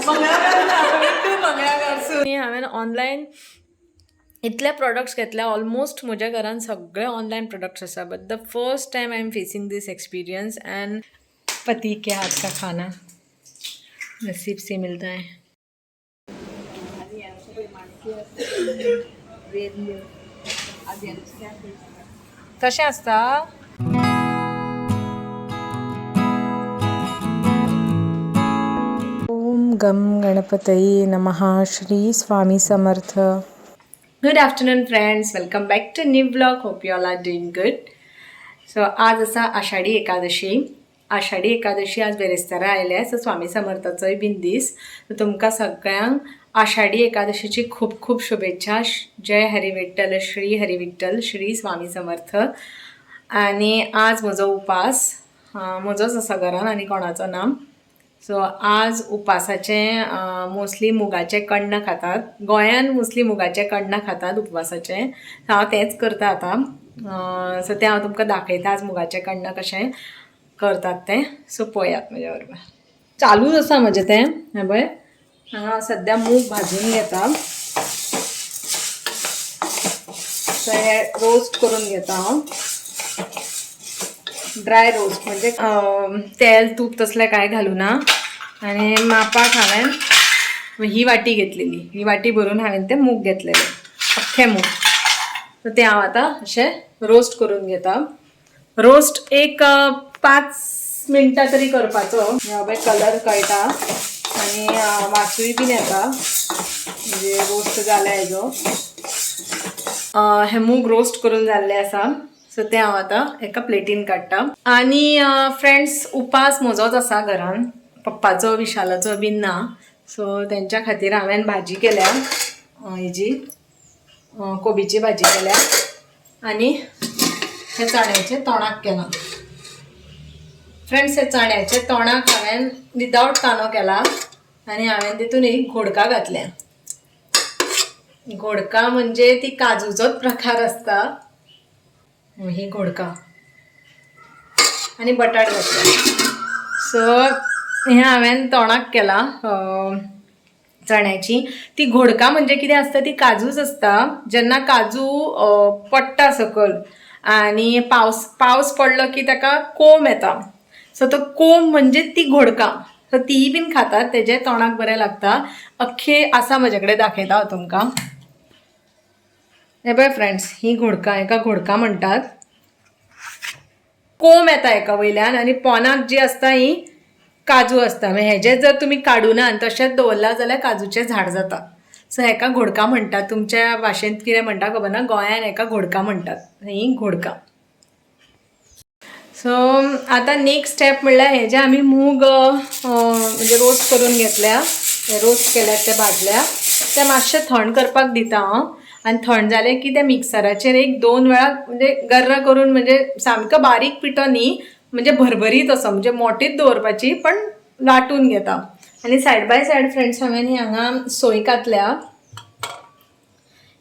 मंगळार हांवें ऑनलायन इतले प्रोडक्ट्स घेतले, ऑलमोस्ट म्हज्या घरान सगळे ऑनलायन प्रोडक्ट्स आसा, but the first time I am facing this experience. And पति के हाथ का खाना नसीब से मिलता है. तशें आसता. ओम गम गणपतये नमः. Shri Swami Samarth. Good afternoon friends, welcome back to new blog. Hope you all are doing good. So आज आसा आषाढी एकादशी. आषाढी एकादशी आज बेरेस्तारा आयल्या. सो स्वामी समर्थाचोय बीन दीस. सो तुमकां सगळ्यांक आषाढी एकादशीची खूब खूब शुभेच्छा. जय हरी विठ्ठल, श्री हरी विठ्ठल, श्री स्वामी समर्थ. आनी आज म्हजो उपास, म्हजोच आसा घरान आनी कोणाचो ना. सो आज उपासाचें मोस्टली मुगाचें कण्ण खातात. गोंयान मोस्टली मुगाचें कण्ण खातात उपवासाचें. हांव तेंच करता आतां. सो तें हांव तुमकां दाखयता आज मुगाचें कण्ण कशें करतात तें. सो पळयात म्हज्या बरोबर. चालूच आसा म्हजें तें. हें पळय, हांगा हांव सद्या मूग भाजून घेता. सो हे रोस्ट करून घेता हांव, ड्राय रोस्ट, म्हणजे तेल तूप तसलें कांय घालूना. आनी मापाक हांवें ही वाटी घेतलेली, ही वाटी भरून हांवें ते मूग घेतलेले, अख्खे मूग. सो ते हांव आतां अशें रोस्ट करून घेता. रोस्ट एक 5 मिनटां तरी करपाचो. हे कलर कळटा आनी वासूय बीन येता, म्हणजे रोस्ट जाला हेजो. हे मूग रोस्ट करून जाल्ले आसा. सो ते हांव आतां एका प्लेटीन काडटा. आनी फ्रेंड्स, उपास म्हजोच आसा घरान, पप्पाचो विशालाचो बीन ना. सो तेंच्या खातीर हांवें भाजी केल्या, हेजी कोबीची भाजी केल्या आनी हे चण्याचें तोणाक केलां. फ्रेंड्स, हे चण्याचें तोणाक हांवें विदावट कांदो केला आनी हांवें तितून एक घोडका घातल्या. घोडका म्हणजे ती काजूचोच प्रकार आसता. ही घोडका आनी बटाट घातले. सो हें हांवें तोणाक केला चण्याची. ती घोडका म्हणजे कितें आसता, ती काजूच आसता. जेन्ना काजू पडटा सकयल आनी पावस पावस पडलो की ताका कोंब येता. सो तो कोंब म्हणजे ती घोडका. सो तीय बीन खातात, तेजें तोणाक बरें लागता. अख्खे आसा म्हजे कडेन, दाखयता हांव तुमकां. हे पळय फ्रेंड्स, ही घोडका, हेका घोडका म्हणटात. कोंब येता हेका वयल्यान आनी पोनाक जी आसता ही काजू आसता. मागीर हेजें जर तुमी काडुना आनी तशेंच दवरलां जाल्यार काजूचें झाड जाता. सो हेका घोडका म्हणटात. तुमच्या भाशेंत कितें म्हणटा खबर ना, गोंयान हेका घोडका म्हणटात. ही घोडका. सो आतां नेक्स्ट स्टेप म्हणल्यार हेजे आमी मूग म्हणजे रोस्ट करून घेतल्या, हे रोस्ट केल्यात, ते भाजल्या, ते मातशे थंड करपाक दिता हांव. आनी थंड जाले की ते मिक्सराचेर एक दोन वेळा म्हणजे गर्र करून, म्हणजे सामको बारीक पिठो न्ही, म्हणजे भरभरीत असो, म्हणजे मोटीच दवरपाची पण लाटून घेता. आनी सायड बाय सायड फ्रेंड्स, हांवें ही हांगा सोय कातल्या,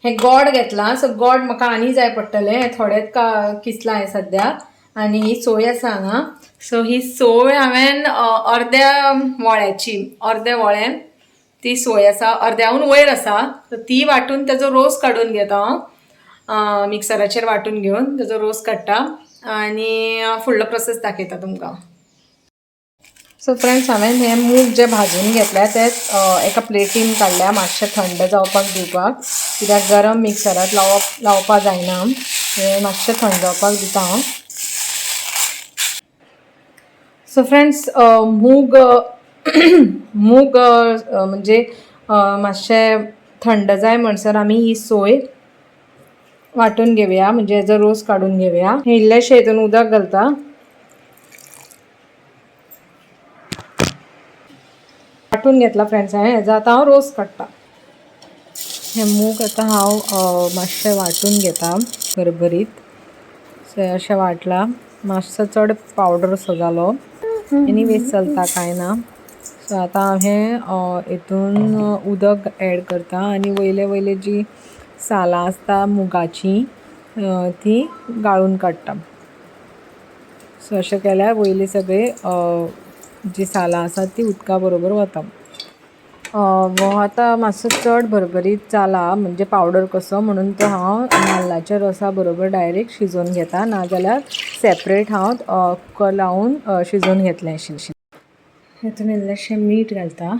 हें गोड घेतलां. सो गोड म्हाका आनी जाय पडटलें. हें थोडेंच का किसलां हें सद्या. आनी ही सोय आसा हांगा. सो ही सोय हांवें अर्द्या वोळ्याची, अर्द्या वोळ्यान ती सोय आसा, अर्द्याहून वयर आसा. सो ती वांटून तेजो रोस काडून घेता हांव. मिक्सराचेर वांटून घेवन तेजो रोस काडटा आनी फुडलो प्रोसेस दाखयता तुमकां. सो फ्रेंड्स, हांवें हे मूग जे भाजून घेतल्या ते एका प्लेटीन काडल्या मातशें थंड जावपाक दिवपाक, कित्याक गरम मिक्सरात लावप लावपाक जायना. हें मातशें थंड जावपाक दिता हांव. सो फ्रेंड्स, मूग मूग म्हणजे मातशें थंड जाय म्हणसर आमी ही सोय वांटून घेवया, म्हणजे हेजो रोस काडून घेवया. हे इल्लेशें हितून उदक घालता. वांटून घेतला फ्रेंड्स हांवें, हेजो आतां हांव रोस काडटा. हे मूग आतां हांव मातशें वांटून घेता भरभरीत. सो अशें वांटलां, मातसो चड पावडर असो जालो, एनीवेज चलता, कांय ना. सो आतां हांव हें हितून उदक एड करता आनी वयले वयले जी सालां आसता मुगाची ती गाळून काडटा. सो अशें केल्यार वयली सगळी जी सालां आसा ती उदका बरोबर वता. हो आतां मातसो चड भरभरीत जाला म्हणजे पावडर कसो, म्हणून तो हांव नाल्लाच्या रोसा बरोबर डायरेक्ट शिजोवन घेता, नाजाल्यार सेपरेट हांव कुकर लावन शिजोवन घेतलें आशिल्लें. हेतून इल्लेशें मीठ घालता,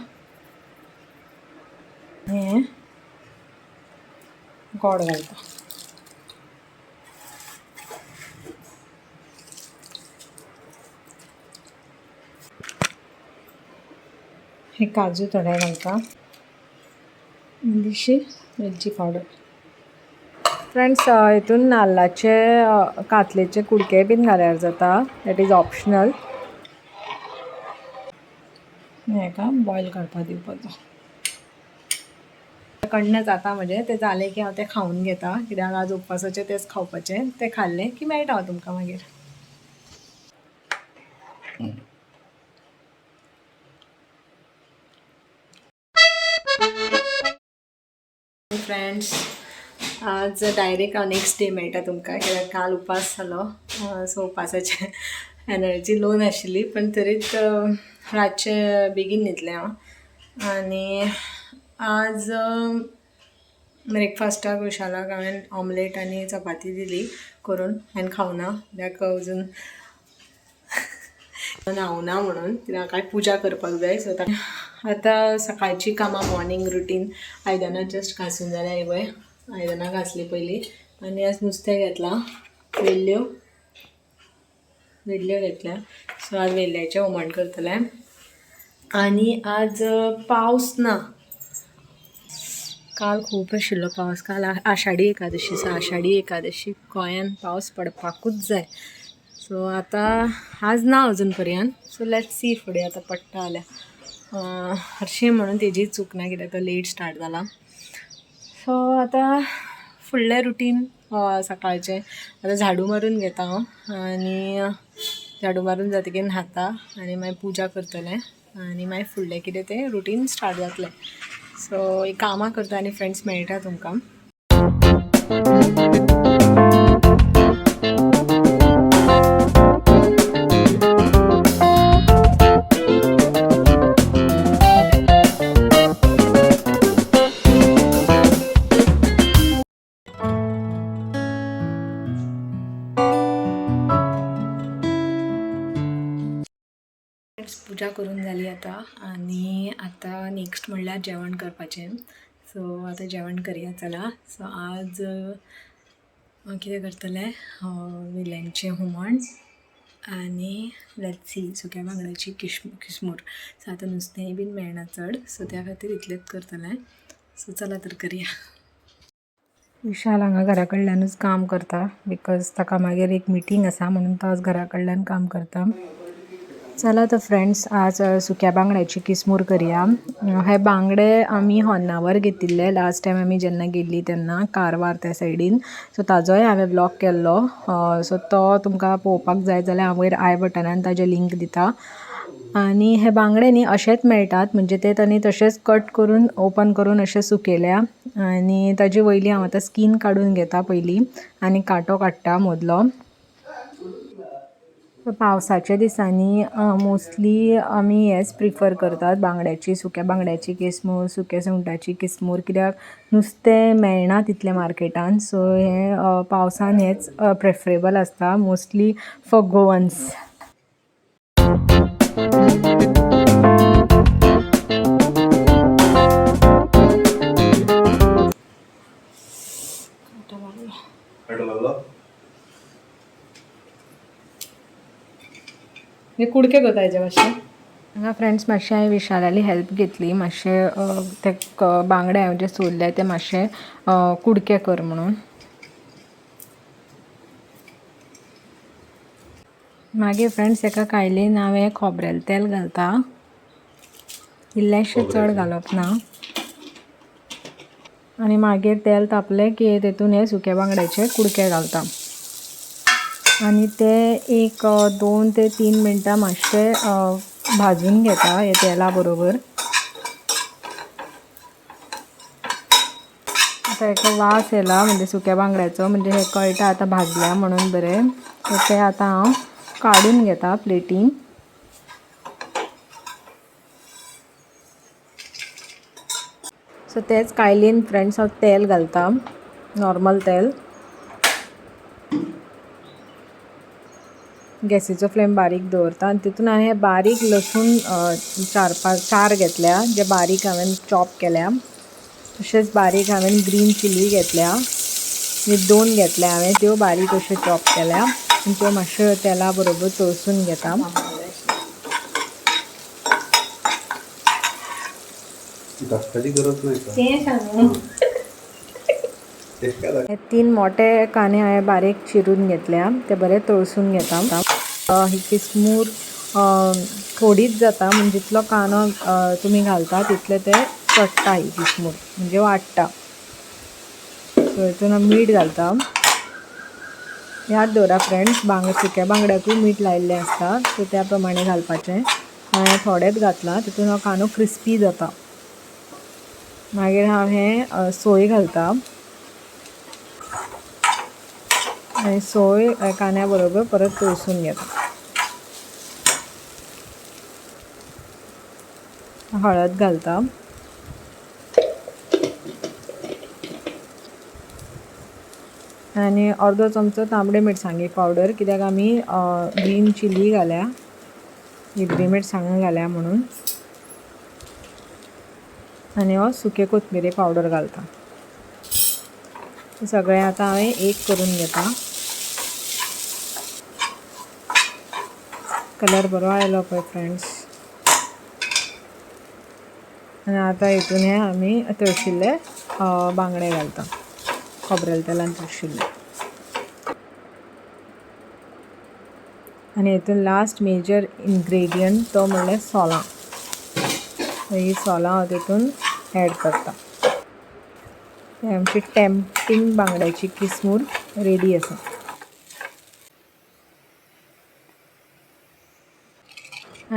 हें गोड घालता. हे काजू थोडे घालता, इल्लीशी वेलची पावडर. फ्रेंड्स, हितून नाल्लाचे कातलेचे कुडके बीन घाल्यार जाता, that is optional. हेका बॉयल करपाक दिवपाचो. कण्ण जाता म्हजें तें जालें की हांव तें खावन घेता, कित्याक आज उपवासाचें तेंच खावपाचें. तें खाल्लें की मेळटा हांव तुमकां मागीर. फ्रेंड्स, आज डायरेक्ट हांव नेक्स्ट डे मेळटा तुमकां, कित्याक काल उपास जालो. सो उपासाचे एनर्जी लो नाशिल्ली, पण तरीच रातचें बेगीन न्हिदलें हांव. आनी आज ब्रेकफास्टाक विशालाक हांवें ऑमलेट आनी चपाती दिली करून. हांवें खावना कित्याक अजून न्हावना म्हणून, कित्याक काय पुजा करपाक जाय. सो आतां सकाळची कामां, मॉर्निंग रुटीन. आयदनां जस्ट घासून जाल्यार पळय आयदनां घासली पयलीं. आनी आज नुस्तें घेतलां, वेल्ल्यो वेल्ल्यो घेतल्या. सो आज वेल्ल्याचें हुमण करतलें. आनी आज पावस ना, काल खूब आशिल्लो पावस. काल आषाढी एकादशी, सो आषाढी एकादशी गोंयान पावस पडपाकूच जाय. सो आतां आज ना अजून पर्यंत, सो let's see फुडें आतां पडटा जाल्यार. हरशीं म्हणून तेजी चूक ना, कित्याक तो लेट स्टार्ट जाला. सो आतां फुडलें रुटीन सकाळचें, आतां झाडू मारून घेता हांव आनी झाडू मारून जातकीर न्हाता आनी मागीर पुजा करतलें आनी मागीर फुडलें कितें तें रुटीन स्टार्ट जातलें. सो एक कामां करता आनी फ्रेंड्स मेळटा तुमकां. फ्रेंड्स, पुजा करून जाली आतां आनी आतां नेक्स्ट म्हणल्यार जेवण करपाचें. सो आतां जेवण करया चला. सो आज कितें करतलें, वेल्यांचें हुमण आनी let's see सुक्या बांगड्याची किसमूर. सो आतां नुस्तेंय बीन मेळना चड, सो त्या खातीर इतलेंच करतलें. सो चला तर करया. विशाल हांगा घरा कडल्यानूच काम करता, because ताका मागीर एक मिटींग आसा म्हणून तो आज घरा कडल्यान काम करता. चला तर फ्रेंड्स, आज सुक्या बांगड्याची किसमूर करया. हे बांगडे आमी होन्नावर घेतिल्ले लास्ट टायम आमी जेन्ना गेल्ली तेन्ना कारवार त्या सायडीन. सो ताजोय हांवें व्लॉग केल्लो, सो तो तुमकां पळोवपाक जाय जाल्यार हांव वयर I बटनान ताजें लिंक दिता. आनी हे बांगडे न्ही अशेच मेळटात, म्हणजे ते तांणी तशेंच कट करून ओपन करून अशे सुकयल्या. आनी ताजी वयली हांव आतां स्कीन काडून घेता पयलीं आनी कांटो काडटा मदलो. पावसाच्या दिसांनी मोस्टली आमी हेच प्रिफर करतात, बांगड्याची सुक्या बांगड्याची किसमूर, सुक्या सुंगटाची किसमूर, कित्याक नुस्तें मेळना तितलें मार्केटान. सो हें पावसान हेंच प्रेफरेबल आसता मोस्टली फॉर गोवन्स. हे कुडके करता हेजे मातशे. हांगा फ्रेंड्स मातशें हांवें विशालाली हेल्प घेतली, मातशे ते बांगडे हांवें जे सोलले ते मातशे कुडके कर म्हणून. मागीर फ्रेंड्स एका कायलेन हांवें खोबरेल तेल घालता, इल्लेंशें, चड घालप ना. आनी मागीर तेल तापलें की तेतून हे सुक्या बांगड्याचे कुडके घालता आनी ते एक 2 ते 3 मिनटां मातशे भाजून घेता हे तेला बरोबर. आतां हेका वास येयला म्हणजे सुक्या बांगड्याचो, म्हणजे हे कळटा आतां भाजल्या म्हणून बरें. सो ते आतां हांव काडून घेता प्लेटीन. सो तेच कायलीन फ्रेंड्स हांव तेल घालता, नॉर्मल तेल. गॅसीचो फ्लेम बारीक दवरता आनी तितून हांवें हे बारीक लसूण चार पांच चार घेतल्या, जे बारीक हांवें चॉप केल्या. तशेंच बारीक हांवें ग्रीन चिली घेतल्या, हे दोन घेतल्या हांवें, त्यो बारीक अश्यो चॉप केल्या आनी त्यो मातश्यो तेला बरोबर तळसून घेता. दाखपाची गरज नाही का? तें सांगू. ते काय हे तीन मोठे कांदे हांवें बारीक चिरून घेतल्या, ते बरे तळसून घेता. ही किसमूर थोडीच जाता, म्हणजे जितलो कांदो तुमी घालता तितले ते चडटा ही किसमूर, म्हणजे वाडटा. सो हितून हांव मीठ घालता. याद दवरा फ्रेंड्स, सुक्या बांगड्याकूय मीठ लायिल्लें आसता, सो त्या प्रमाणे घालपाचें. हांवें थोडेंच घातलां, तितून हो कांदो क्रिस्पी जाता. मागीर हांव हें सोय घालता आनी सोय कांद्या बरोबर परत तळसून घेता. हळद घालता. आनी अर्दो चमचो तांबडे मिरसांगे पावडर, कित्याक आमी ग्रीन चिली घाल्या, हिरवी मिरसांग घाल्या म्हणून. आनी हो सुके कोथमिरे पावडर घालता. सगळें आतां हांवें एक करून घेता. कलर बरो आयलो पळय फ्रेंड्स. आनी आतां हितून हे आमी तळशिल्ले बांगडे घालता, खोबरेल तेलान तळशिल्ले. आनी हितून लास्ट मेजर इन्ग्रेडियंट तो म्हणल्यार सोलां. ही सोलां हांव तितून एड करता. आमची टेम्पटींग बांगड्याची किसमूर रेडी आसा.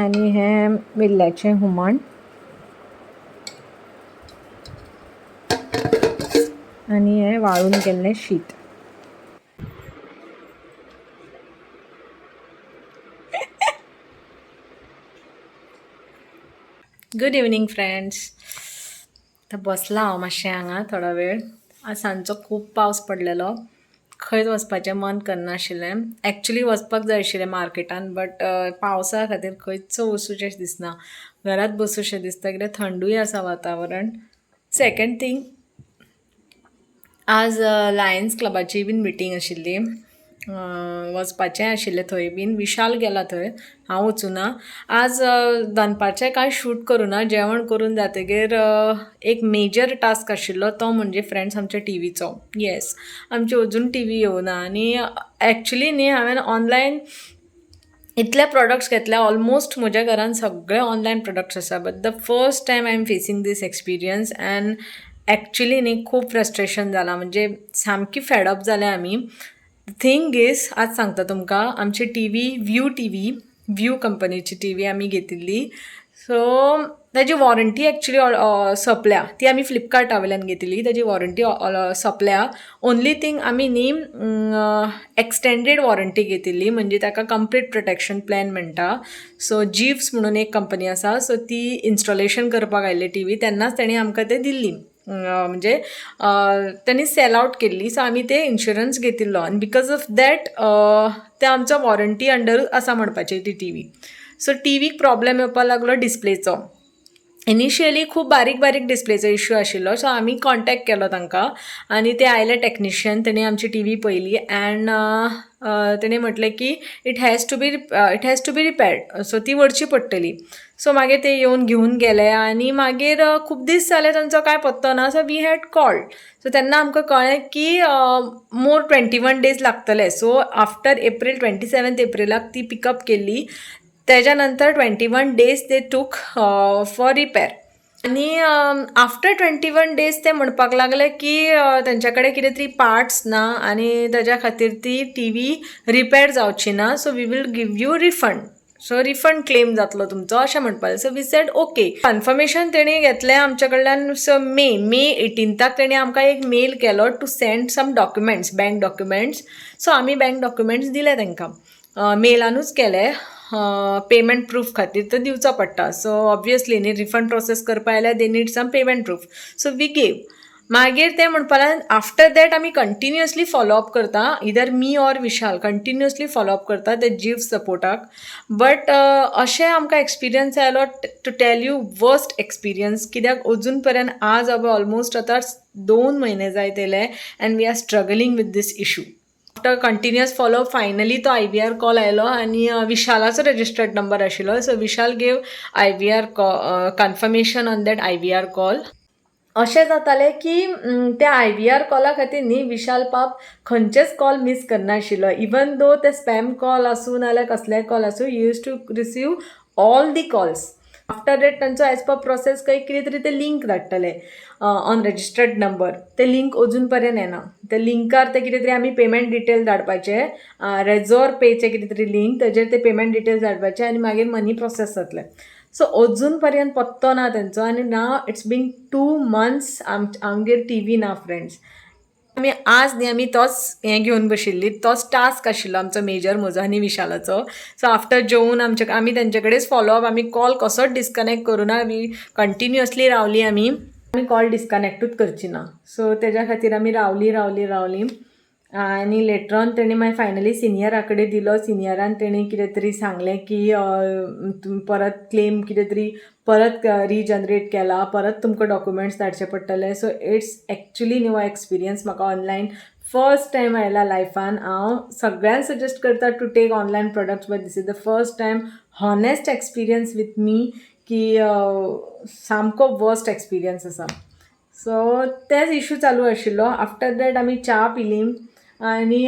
आनी हें वेल्ल्याचें हुमण. आनी हें वाळून केल्लें शीत. Good evening friends. आतां बसलां हांव मातशें हांगा थोडो वेळ. आज सांजचो खूब पावस पडलेलो, खंयच वचपाचें मन करनाशिल्लें. एक्चुली वचपाक जाय आशिल्लें मार्केटान, बट पावसा खातीर खंयच वचूचें दिसना, घरांत बसूशें दिसता, कित्याक थंडूय आसा वातावरण. सेकेंड थींग, आज लायन्स क्लबाची बीन मिटींग आशिल्ली, वचपाचें आशिल्लें थंय बीन. विशाल गेला थंय, हांव वचूना. आज दनपारचें कांय शूट करुना. जेवण करून जातकीर एक मेजर टास्क आशिल्लो, तो म्हणजे फ्रेंड्स आमच्या टिवीचो. येस, आमची अजून टिवी येवना. आनी एक्चुली न्ही, हांवें ऑनलायन इतले प्रोडक्ट्स घेतले, ऑलमोस्ट म्हज्या घरान सगळे ऑनलायन प्रोडक्ट्स आसा, but the first time I am facing this experience and actually न्ही खूब फ्रस्ट्रेशन जालां, म्हणजे सामकी फेडअप जाल्या आमी. थिंग is, आज सांगता तुमकां, आमची TV view, TV view कंपनीची टिवी आमी घेतिल्ली. सो ताजी वॉरंटी एक्चुली सोंपल्या. ती आमी फ्लिपकार्टा वयल्यान घेतिल्ली, ताजी वॉरंटी सोंपल्या. ओनली थींग, आमी न्ही एक्सटेंडेड वॉरंटी घेतिल्ली, म्हणजे ताका कंप्लीट प्रोटेक्शन प्लॅन म्हणटा. सो जिप्स म्हणून एक कंपनी आसा, सो ती इन्स्टॉलेशन करपाक आयिल्ली टिवी, तेन्नाच तेणी आमकां ते दिल्ली, म्हणजे तेणी सेल आवट केल्ली. सो आमी ते इन्शुरन्स घेतिल्लो आनी because of that ते आमचो वॉरंटी अंडरूच आसा म्हणपाची ती टिवी. सो टिवीक प्रॉब्लेम येवपाक लागलो डिस्प्लेचो. इनिशियली खूब बारीक बारीक डिस्प्लेचो इश्यू आशिल्लो. सो आमी कॉन्टेक्ट केलो तांकां आनी ते आयले टॅक्निशियन, तेणी आमची टिवी पळयली अँड तेणी म्हटलें की it has to be repaired, so ती व्हरची पडटली. सो मागीर ते येवन घेवन गेले आनी मागीर खूब दीस जाले तांचो कांय पत्तो ना. So we had called, so तेन्ना आमकां कळ्ळें की मोर 21 डेज लागतले. सो आफ्टर एप्रील, 27 एप्रिलाक ती पिकअप केल्ली, तेज्या नंतर 21 days they took for repair. आनी आफ्टर 21 डेज ते म्हणपाक लागले की तेंच्या कडेन कितें तरी पार्ट्स ना आनी तेज्या खातीर ती टिवी रिपेर जावची ना, so we will give you refund, so refund claim जातलो तुमचो अशें म्हणपाक. So we said okay. Confirmation तेणी घेतलें आमच्या कडल्यान. सो मे 18ताक तेणी आमकां एक मेल केलो to send some documents, bank documents. So आमी बँक डॉक्युमेंट्स दिले तांकां, मेलानूच केले. पेमेंट प्रूफ खातीर तो दिवचो पडटा. सो ऑब्वियसली न्ही, रिफंड प्रोसेस करपा जाल्यार they need some payment proof, so we gave. मागीर ते म्हणपा लागले, आफ्टर that आमी कंटिन्युअसली फॉलोअप करता, either me or Vishal continuously follow up करता ते जीव सपोर्टाक. बट अशें आमकां एक्सपिरियन्स आयलो, to tell you worst experience, कित्याक अजून पर्यंत आज हांवें ऑलमोस्ट आतां 2 म्हयने जायत येयले and we are struggling with this issue. After continuous follow-up, finally तो IVR call आयलो आनी विशालाचो रजिस्टर्ड नंबर आशिल्लो. So Vishal gave IVR confirmation on that IVR call. अशें जातालें की त्या IVR कॉला खातीर न्ही विशाल पाप खंयचेच कॉल मीस करनाशिल्लो. इवन दो ते स्पॅम कॉल आसूं नाल्यार कसलेय कॉल आसूं, used to receive all the calls. After that तांचो एज पर प्रोसेस खंय कितें तरी ते लिंक धाडटले ऑन रजिस्टर्ड नंबर. ते लिंक अजून पर्यंत येना. ते लिंकार ते कितें तरी आमी पेमेंट डिटेल धाडपाचे, रेझोर पेचे कितें तरी लिंक, तेजेर ते पेमेंट डिटेल्स धाडपाचे आनी मागीर मनी प्रोसेस जातले. सो अजून पर्यंत पत्तो ना तेंचो आनी now it's been 2 months आमगेर टीवी ना फ्रेंड्स. आमी आज न्ही, आमी तोच हें घेवन बशिल्ली, तोच टास्क आशिल्लो आमचो मेजर, म्हजो आनी विशालाचो. सो आफ्टर जेवन आमचे आमी तेंचे कडेन फॉलोअप, आमी कॉल कसोच डिस्कनेक्ट करुना. वी कंटिन्युअसली रावली. आमी आमी कॉल डिस्कनेक्टूच करची ना. सो तेज्या खातीर आमी रावली, रावली, रावली आनी लेटर ऑन तेणी मागीर फायनली सिनियरा कडेन दिलो. सिनियरान तेणी कितें तरी सांगलें की तुमी परत क्लेम कितें तरी परत रिजनरेट केला, परत तुमकां डॉक्युमेंट्स धाडचे पडटले. सो it's actually न्ही, हो एक्सपिरियन्स म्हाका ऑनलायन फर्स्ट टायम आयला लायफान. हांव सगळ्यांक सजेस्ट करता to take online products, but this is the first time honest experience with me की सामको वर्स्ट एक्सपिरियन्स आसा. सो तेच इशू चालू आशिल्लो. आफ्टर that आमी च्या पिली आनी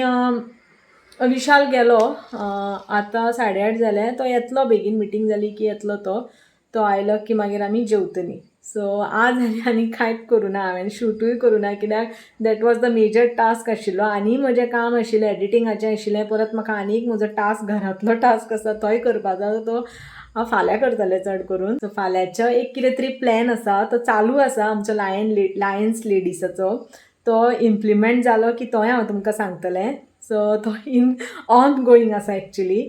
विशाल गेलो. आतां 8:30 जाले. तो येतलो बेगीन, मिटींग जाली की येतलो तो. तो आयलो की मागीर आमी जेवतलीं. सो आज आनी आनी कांयच करूं ना हांवें, शुटूय करूं ना, कित्याक that was the major task आशिल्लो. आनी म्हजें काम आशिल्लें, एडिटिंगाचें आशिल्लें. परत म्हाका आनी एक म्हजो टास्क, घरांतलो टास्क आसा, तोय करपाचो आसा. तो हांव फाल्यां करतलें चड करून. सो फाल्यांचो एक कितें तरी प्लॅन आसा, तो चालू आसा आमचो लायन्स लेडीसाचो. तो इम्प्लिमेंट जालो की तोय हांव तुमकां सांगतलें. सो तो इन ऑन गोईंग आसा एक्चुली.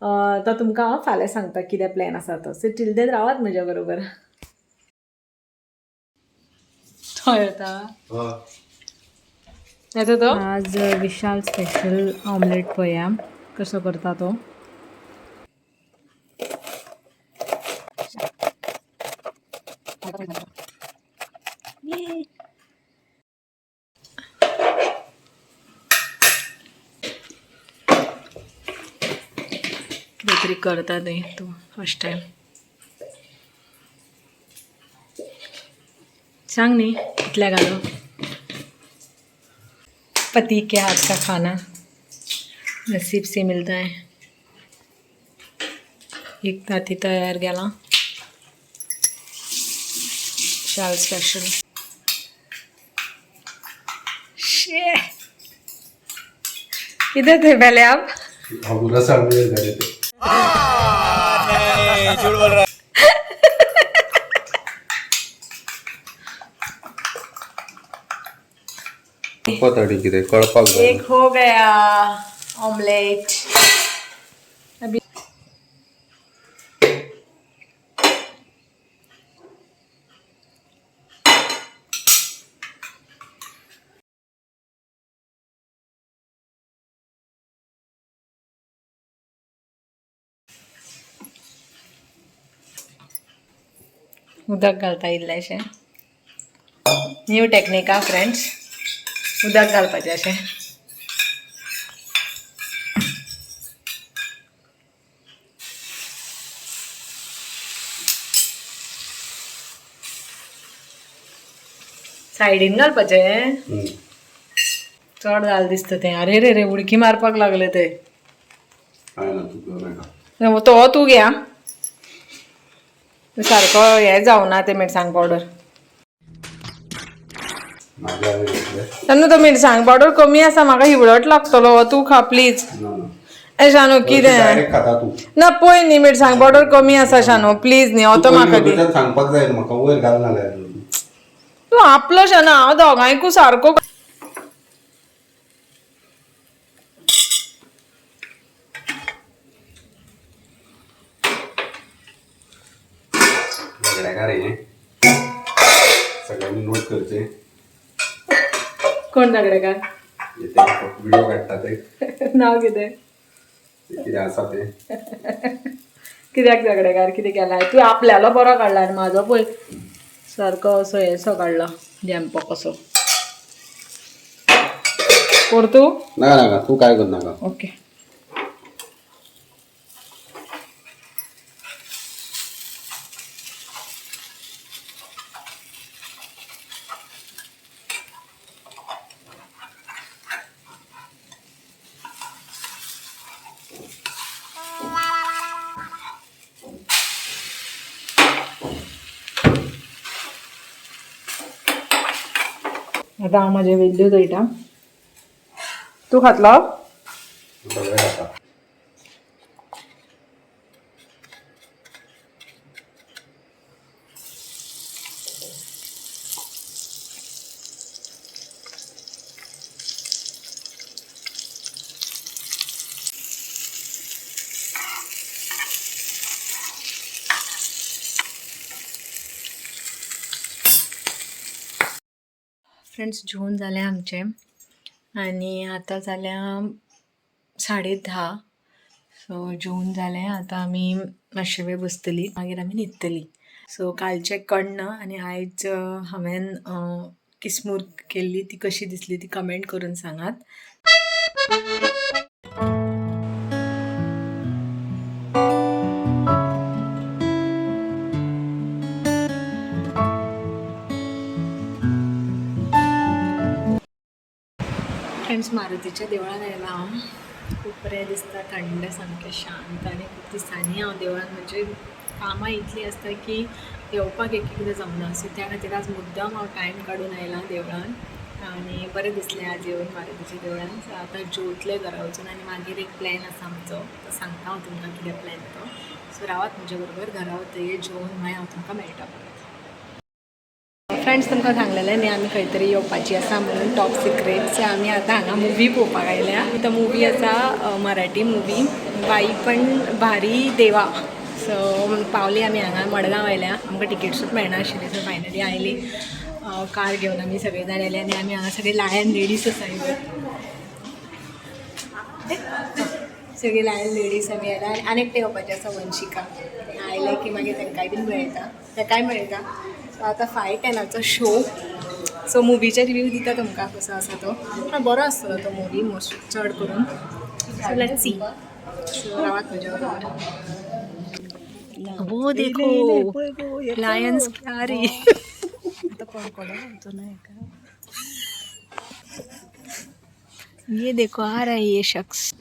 तो तुमकां हांव फाल्यां सांगता कितें प्लॅन आसा तो. सो टील then रावात म्हज्या बरोबर. तो येता, येता तो. आज विशाल स्पेशल ऑमलेट पळया कसो करता तो. कितें तरी करता न्ही तूं फर्स्ट टायम, सांग न्ही कितल्या घालो. पति के हाथ का खाना नसीब से मिलता है. एक ताती तयार गेला. विशाल स्पेशल शे किधर थे पहले आप? हांव रसाळ वयर घाले ते. झूठ बोल रहा. कळपाक आनी कितें कळपाक जाय. एक हो गया ऑमलेट. अभी उदक घालता इल्लेशें. न्यू टेक्निक आ फ्रेंड्स, उदक घालपाचें अशें. सायडीन घालपाचें. चड घाल दिसता तें. अरे रे रे, उडकी मारपाक लागले ते. काय ना, तूं मेळटा. तो तूं घे आं. सारको हें जावना ते मिरसांग पावडर. म्हाज्या हांवें घेतलें. शानू, तो मिरसांग पावडर कमी आसा, म्हाका हिवळट लागतलो. हो तूं खा प्लीज. ना ना. ए शानू, कितें? डायरेक्ट खाता तूं. ना, पळय न्ही, मिरसांग पावडर कमी आसा. शानू, प्लीज न्ही, हो तो तूं म्हाका पयलीं दी. म्हज्यान सांगपाक जाय न्हू म्हाका, वयर घाल नाल्यार. तूं आपलो शानू, हांव दोगांयकूय सारको. सगळ्यांनी नोट करचे. कोण झगडेकार? ते व्हिडिओ काडटा ते. नाव कितें? ते कितें आसा ते. कित्याक झगडेकार? कितें केलाय तूं? आपल्यालो बरो काडला आनी म्हाजो पळय सारको असो हेसो काडला, धेंपो कसो. परतू? नाका नाका, तूं काय कर नाका. ओके. आता हांव म्हाजे वेल्ल्यो दळटा. तूं खातलो? सगळें खाता. फ्रेंड्स, जेवण जालें आमचें आनी आतां जाल्या 10:30. सो जेवण जालें, आतां आमी मातशे वेळ बसतलीं, मागीर आमी न्हिदतलीं. सो कालचें कण्ण आनी आयज हांवें किसमूर केल्ली ती कशी दिसली ती कमेंट करून सांगात. फ्रेंड्स, मारुतीच्या देवळान आयला हांव. खूब बरें दिसता, थंड, सामकें शांत. आनी खूब दिसांनी हांव देवळान, म्हणजे कामां इतलीं आसता की येवपाक एक एकदां जमना. सो त्या खातीर आज मुद्दम हांव टायम काडून आयलां देवळान आनी बरें दिसलें आज येवन मारुतीच्या देवळान. सो आतां जेवतलें घरा वचून आनी मागीर एक प्लॅन आसा आमचो, तो सांगता हांव तुमकां कितें प्लॅन तो. सो रावात म्हजे बरोबर. घरा वतगीर जेवन मागीर हांव तुमकां मेळटा परत. फ्रेंड्स, तुमकां सांगलेलें न्ही आमी खंय तरी येवपाची आसा म्हणून, टॉप सिक्रेट. सो आमी आतां हांगा मुवी पळोवपाक आयल्या. तो मुवी आसा मराठी मुवी, बाई पण भारी देवा. सो पावली आमी हांगा, मडगांव आयल्या. आमकां टिकेट्सूच मेळनाशिल्ली. सो फायनली आयली कार घेवन आमी सगळे जाण आयले आनी आमी हांगा सगळे लायन लेडीज आसा. सगळी लायन लेडीज आमी आयल्या आनी आनी एकटें येवपाचें आसा, वंशिका. आयलें की मागीर तांकांय बीन मेळटा, ताकाय मेळटा. सो आतां 5:10 शो. सो मुवीचे रिव्यू दिता तुमकां कसो आसा तो. पूण बरो आसतलो तो मुवी मोस्ट चड करून. So let's see. सो रावात म्हज्या बरोबर. वो देखो, लायन्स क्या रे. ये देखो, आ रहा है ये शख्स.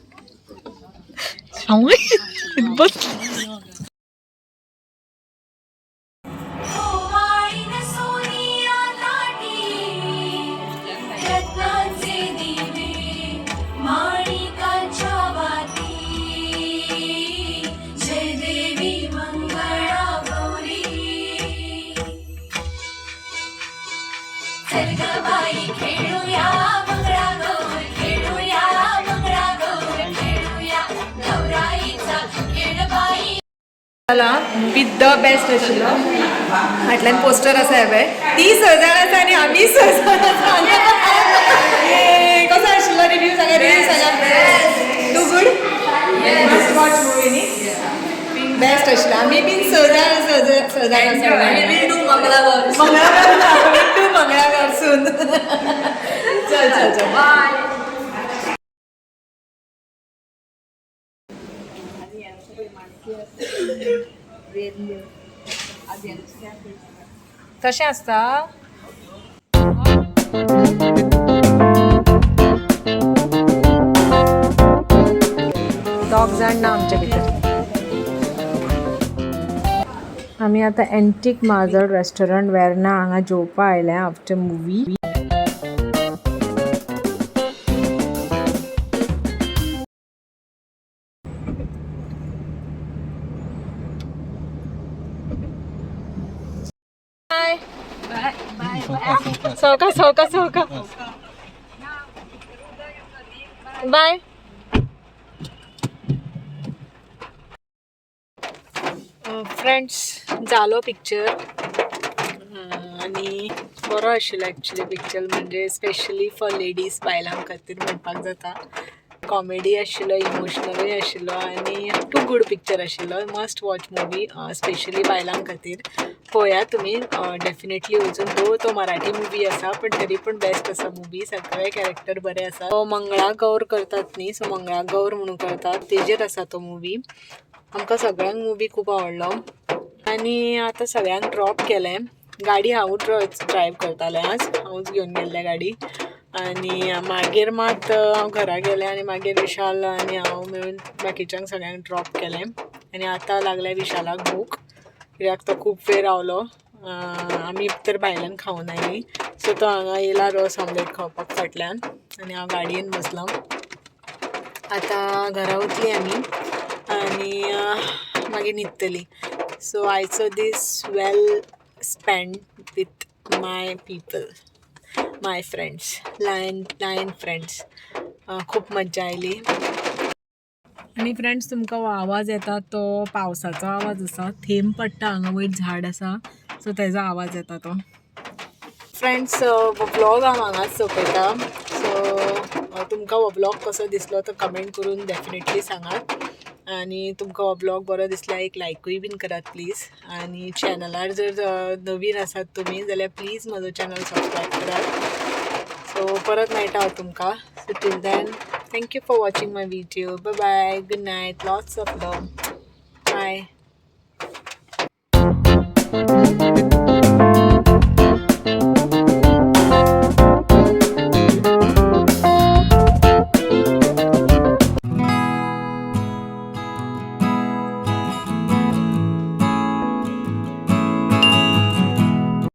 बस. सोनिया ताटी, रत्नांचे दिवे, माणिकाच्या वाती, जय देवी मंगळा गौरी. चल ग बाई खेळूया मंगळा गौर, खेळूया मंगळा गौर, खेळूया गौराईचा खेळ बाई. जाला मुवी the best आशिल्लो. फाटल्यान पोस्टर आसा हे पळय. ती स जाण आसा आनी आमी स जाण आसा. कसो आशिल्लो रिव्यू सांगा, रिव्यू सांगा. Too good, must watch movie न्ही? बेस्ट आशिल्लो. आमी बीन स जाण, स जाण आसा. टू मंगळावर. मंगळार टू मंगळार सून. चल चल चल, बाय. तशें आसता. दोग जाण ना आमचे भितर. आमी आतां एंटीक माजर रेस्टॉरंट वेर्ना हांगा जेवपा आयल्या आफ्टर मुवी. सवका सवका सवका, बाय. फ्रेंड्स, जालो पिक्चर. आणि आनी बरो आशिल्लो एक्चुली पिक्चर, म्हणजे स्पेशली फॉर लेडीज, बायलां खातीर म्हणपाक जाता. कॉमेडी आशिल्लो, इमोशनलूय आशिल्लो आनी टू गूड पिक्चर आशिल्लो. मस्ट वॉच मुवी, स्पेशली बायलां खातीर. पळया तुमी डेफिनेटली वचून. दो तो मराठी मुवी आसा, पण तरी पण बेस्ट आसा मुवी. सगळे कॅरेक्टर बरे आसा. तो मंगळागौर करतात न्ही, सो मंगळागौर म्हणून करतात, तेजेर आसा तो मुवी. आमकां सगळ्यांक मुवी खूब आवडलो. आनी आतां सगळ्यांक ड्रॉप केलें. गाडी हांवूच ड्रायव करतालें आज, हांवूच घेवन गेल्लें गाडी. आनी मागीर मात हांव घरा गेलें आनी मागीर विशाल आनी हांव मेळून बाकीच्यांक सगळ्यांक ड्रॉप केलें. आनी आतां लागल्या विशालाक भूक, कित्याक तो खूब वेळ रावलो. आमी तर भायल्यान खावन आयलीं, सो तो हांगा येयला रोस ऑमलेट खावपाक फाटल्यान आनी हांव गाडयेन बसलां. आतां घरा वतली आमी आनी मागीर न्हिदतली. सो आयचो दीस well spend with my people, my friends, lion lion friends. खूब मज्जा आयली. आनी फ्रेंड्स, तुमकां हो आवाज येता तो पावसाचो आवाज आसा. थेंब पडटा हांगा, वयर झाड आसा, सो तेजो आवाज येता तो. फ्रेंड्स, हो व्लॉग हांव हांगाच सोंपयता. सो तुमकां हो व्लॉग कसो दिसलो तो कमेंट करून डेफिनेटली सांगात. आनी तुमकां हो व्लॉग बरो दिसल्यार एक लायकूय बीन करात प्लीज. आनी चॅनलार जर नवीन आसात तुमी जाल्यार प्लीज म्हजो चॅनल सबस्क्रायब करात. सो परत मेळटा हांव तुमकां. So till then, thank you for watching my video. Bye bye, good night, lots of love, bye.